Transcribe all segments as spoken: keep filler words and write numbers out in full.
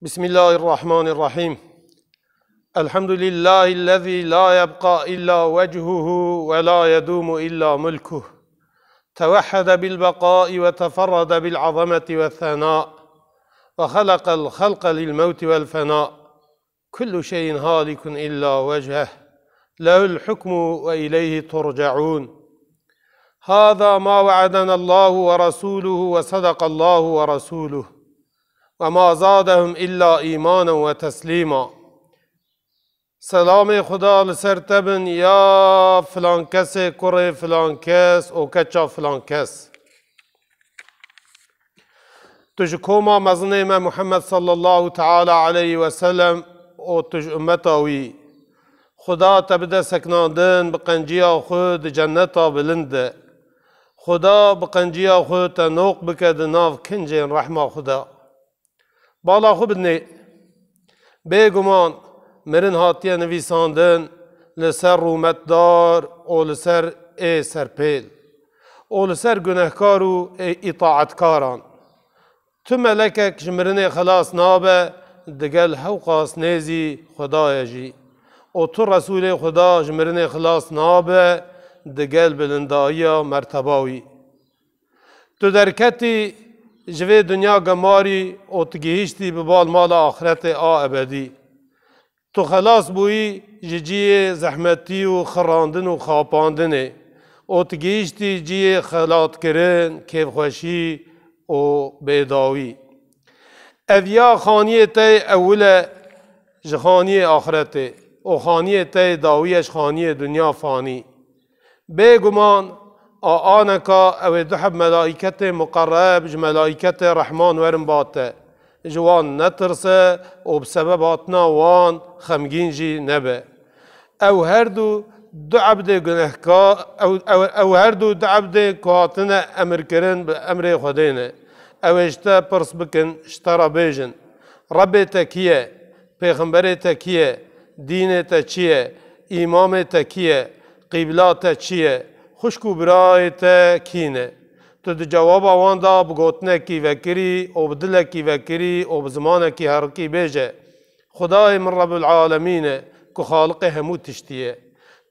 بسم الله الرحمن الرحيم. الحمد لله الذي لا يبقى إلا وجهه ولا يدوم إلا ملكه. توحد بالبقاء وتفرد بالعظمة والثناء. وخلق الخلق للموت والفناء. كل شيء هالك إلا وجهه. له الحكم وإليه ترجعون. هذا ما وعدنا الله ورسوله وصدق الله ورسوله. وما زادهم إلا إيمانا وتسليما. Selamê Xuda li ser te bin ya filan kesê kurê filan kes û keça filan kes. Tu ji koma mezinê me Muhammed sallallahu teala aleyhi ve sellem û tu ji ummeta wî. Xuda te bide seknandin bi qenciya xwe di cenneta bilind de. Xuda bi qenciya xwe te noq bike di nav kincên rehma Xuda. Bala xwe bidinê. Bêguman mirin hatiye nivîsandin li ser rûmetdar û li ser ê serpêl û li ser gunehkar û ê îtaetkaran. Tu melekek ji mirinê xilas nabe, digel hewqas nêzî Xuda ye jî. Û tu Resûlê Xuda ji mirinê xilas nabe, digel bilindayiya merteba wî. Tu derketî ji vê dinya gemarî û tu gihîştî bi bal mala axretê a ebedî. Tu xelas bûyî ji ciyê zehmetî û xirandin û xapandinê û tu gihîştî ciyê xelatkirin, kêfxweşî û bêdawî. Ev ya xaniyê te yê ewil e ji xaniyê axretê û xaniyê te yê dawî ye ji xaniyê dinya fanî. Bêguman a aneka ew ê du heb melaîketê muqerreb ji melaîketê Rehman werin ba te. Ji wan netirse û bi sebeb hatina wan xemgîn jî nebe. Ew her du du ebdê gunehkar, ew, ew, ew her du du ebdê ku hatine emirkirin bi emrê Xwedê ne. Ew ê ji te pirs bikin, ji te re bêjin, Rebbê te kî ye? Pêxemberê te kî ye? Dînê te çi ye? Îmamê te kî ye? Qîbla te çi ye? Xwişk û birayê te kî ne? Tu di cewaba wan de bi gotinekî vekirî û bi dilekî vekirî û bi zimanekî herikî bêje, Xwedayê min Rebbul Alemîn e ku Xaliqê hemû tiştî ye.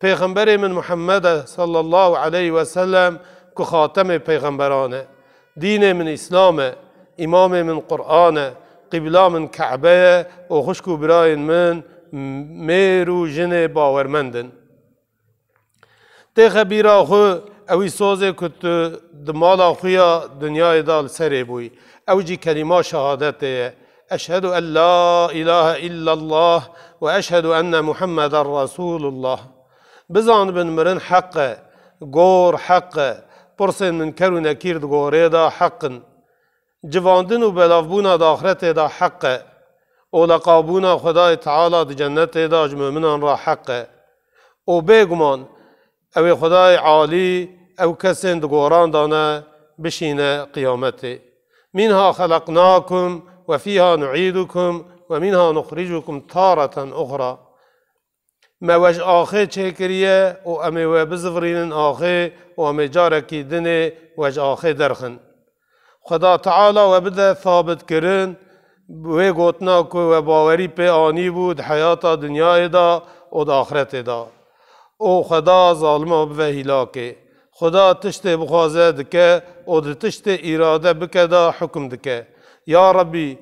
Pêxemberê min Muhammed e sallallahu aleyhi ve sellem ku xatemê pêxemberan e. Dînê min Îslam e, îmamê min Quran e, qîbla min Ke'be ye û xwişk û birayên min mêr û jinê bawermend in. Têxe bîra xwe ewî sozê ku tu di mala xwe ya dinyayê de li serê bûyî. Ew jî kelîma şehadetê ye. Eşhedû en la îlahe illallah ve eşhedû enne Muhammeden Resûlullah. Bizanibin mirin heq e, gor heq e, pirsên Minker û Nekîr di gorê de heq in. Civandin û belavbûna di axretê de heq e. Û leqabûna Xwedayê Teala di cennetê de ji muminan re heq e. Û bêguman ew ê Xwedayê Alî ew kesên di goran de ne bişîne qiyametê. Minha xeleqnakum ve fîha nuîdukum ve minha nuxricukum tareten uxra. Me we ji axê çêkiriye û em ê we bizivirînin axê û em ê carekî dinê we ji axê derxin. Xweda Teala we bide sabitkirin bi wê gotina ku we bawerî pê anîbû di heyata dinyayê de û di axretê de. Û Xweda zalima bive hîlakê. Xweda tiştê bixwaze dike û di tiştê îrade bike de hukm dike. Ya Rebbî,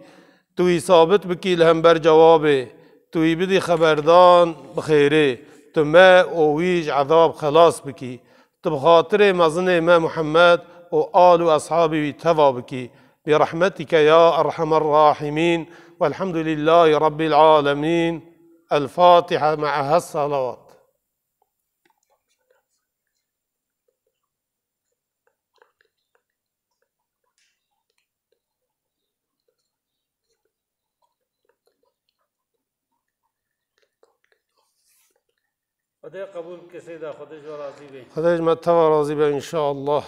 Tu wî sabit bikî li hember cewabê, tu wî bidî xeberdan bi xêrê, tu me û wî ji ezab xelas bikî. Tu bi xatirê mezinê me Muhammed û al û eshabê wî teva bikî. Bi rehmetike ya erhemer rahimîn. Velhamdulillahî Rabbil alemîn. El Fatiha me'ahes salawat. Xwedê qebûl bike Seyda, Xwedê ji we razî be. Xwedê ji me teva razî be înşallah.